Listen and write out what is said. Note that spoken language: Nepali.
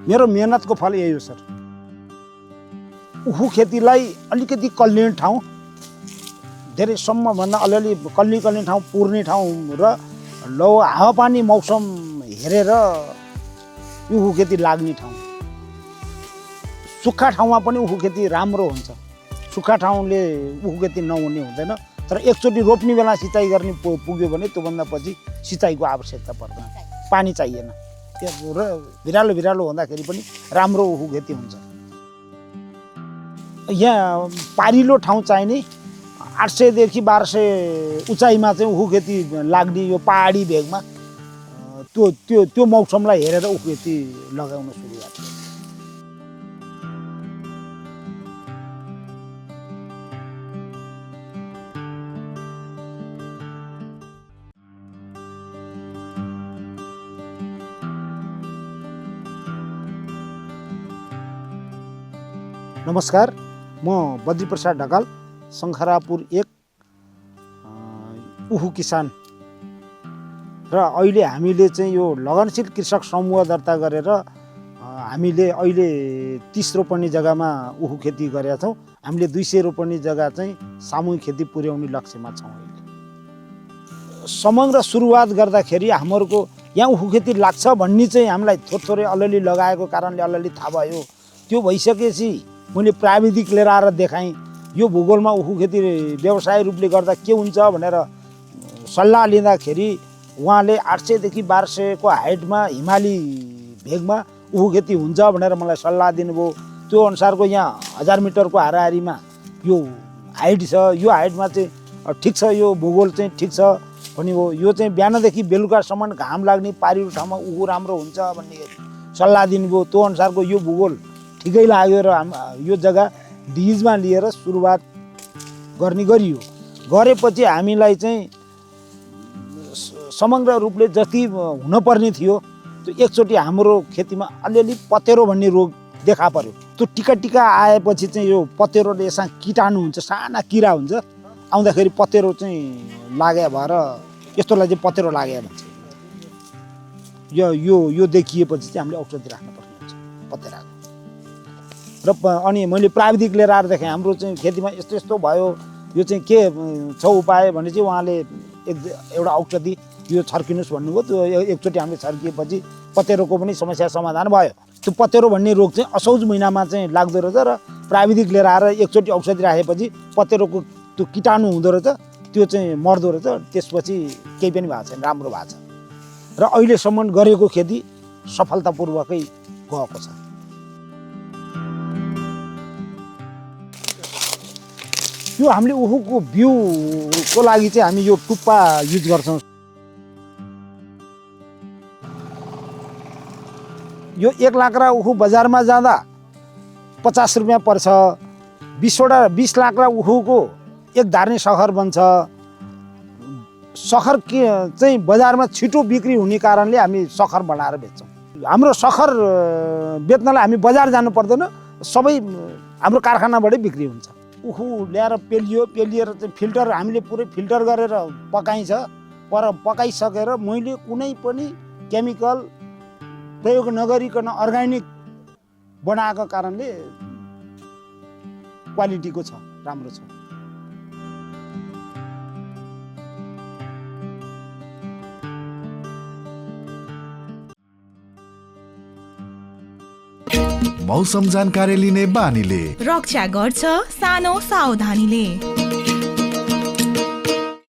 मेरो मेहनतको फल यही हो सर। उखु खेतीलाई अलिकति कल्लिने ठाउँ, धेरै सम्मभन्दा अलिअलि कल्लिने ठाउँ, पुर्ने ठाउँ र हावापानी मौसम हेरेर उखु खेती लाग्ने ठाउँ। सुक्खा ठाउँमा पनि उखु खेती राम्रो हुन्छ, सुक्खा ठाउँले उखु खेती नहुने हुँदैन। तर एकचोटि रोप्ने बेला सिँचाइ गर्ने पुग्यो भने त्योभन्दा पछि सिँचाइको आवश्यकता पर्दैन, पानी चाहिएन। र भिरालो हुँदाखेरि पनि राम्रो उखु खेती हुन्छ। यहाँ पारिलो ठाउँ चाहिने 800 देखि 1200 उचाइमा चाहिँ उखु खेती लाग्ने यो पहाडी भेगमा त्यो मौसमलाई हेरेर उखु खेती लगाउन सुरुवात गर्छ। नमस्कार, म बद्रीप्रसाद ढकाल, शङ्खरापुर 1 उखु किसान। र अहिले हामीले चाहिँ यो लगनशील कृषक समूह दर्ता गरेर हामीले अहिले 30 रोपनी जग्गामा उखु खेती गरेका छौँ। हामीले 200 रोपनी जग्गा चाहिँ सामूहिक खेती पुर्याउने लक्ष्यमा छौँ। अहिले समग्र सुरुवात गर्दाखेरि हाम्रो यहाँ उखु खेती लाग्छ भन्ने चाहिँ हामीलाई थोरै अलिअलि लगाएको कारणले अलिअलि थाहा भयो। त्यो भइसकेपछि मैले प्राविधिक लिएर आएर देखाएँ, यो भूगोलमा उखु खेती व्यवसाय रूपले गर्दा के हुन्छ भनेर सल्लाह लिँदाखेरि उहाँले 800 देखि 1200 को हाइटमा हिमाली भेगमा उखु खेती हुन्छ भनेर मलाई सल्लाह दिनुभयो। त्यो अनुसारको यहाँ 1000 मिटरको हाराहारीमा यो हाइट छ, यो हाइटमा चाहिँ ठिक छ, यो भूगोल चाहिँ ठिक छ भन्ने हो। यो चाहिँ बिहानदेखि बेलुकासम्म घाम लाग्ने पारिलो ठाउँमा उखु राम्रो हुन्छ भन्ने सल्लाह दिनुभयो। त्यो अनुसारको यो भूगोल ठिकै लाग्यो र यो जग्गा लिजमा लिएर सुरुवात गर्ने गरियो। गरेपछि हामीलाई चाहिँ समग्र रूपले जति हुनुपर्ने थियो त्यो एकचोटि हाम्रो खेतीमा अलिअलि पतेरो भन्ने रोग देखा पर्यो। त्यो टिका आएपछि चाहिँ यो पतेरोले यसमा कीटाणु हुन्छ, साना किरा हुन्छ, आउँदाखेरि पतेरो चाहिँ लागे भएर यस्तोलाई चाहिँ पतेरो लागे भन्छ। यो देखिएपछि चाहिँ हामीले औषधि राख्नुपर्ने हुन्छ पतेराको। र अनि मैले प्राविधिक लिएर आएर देखेँ हाम्रो चाहिँ खेतीमा यस्तो भयो, यो चाहिँ के छ उपाय भने चाहिँ उहाँले एउटा औषधि यो छर्किनुहोस् भन्नुभयो। त्यो एकचोटि हामीले छर्किएपछि पतेरोको पनि समस्या समाधान भयो। त्यो पतेरो भन्ने रोग चाहिँ असौज महिनामा चाहिँ लाग्दो रहेछ र प्राविधिक लिएर आएर एकचोटि औषधि राखेपछि पतेरोको त्यो कीटाणु हुँदो रहेछ, त्यो चाहिँ मर्दो रहेछ। त्यसपछि केही पनि भएको छैन, राम्रो भएको छ र अहिलेसम्म गरेको खेती सफलतापूर्वकै गएको छ। यो हामीले उखुको बिउको लागि चाहिँ हामी यो टुप्पा युज गर्छौँ। यो 1 लाक्रा उखु बजारमा जाँदा 50 रुपियाँ पर्छ। 20 लाक्रा उखुको एक धार्ने सखर बन्छ। सखर के चाहिँ बजारमा छिटो बिक्री हुने कारणले हामी सखर बनाएर बेच्छौँ। हाम्रो सखर बेच्नलाई हामी बजार जानु पर्दैन, सबै हाम्रो कारखानाबाटै बिक्री हुन्छ। उखु ल्याएर पेलिएर चाहिँ फिल्टर हामीले पुरै फिल्टर गरेर पकाइन्छ। पकाइसकेर मैले कुनै पनि केमिकल प्रयोग नगरिकन अर्ग्यानिक बनाएको कारणले क्वालिटीको छ, राम्रो छ। मौसम जानकारी लिने बानीले रक्षा गर्छ सानो सावधानीले।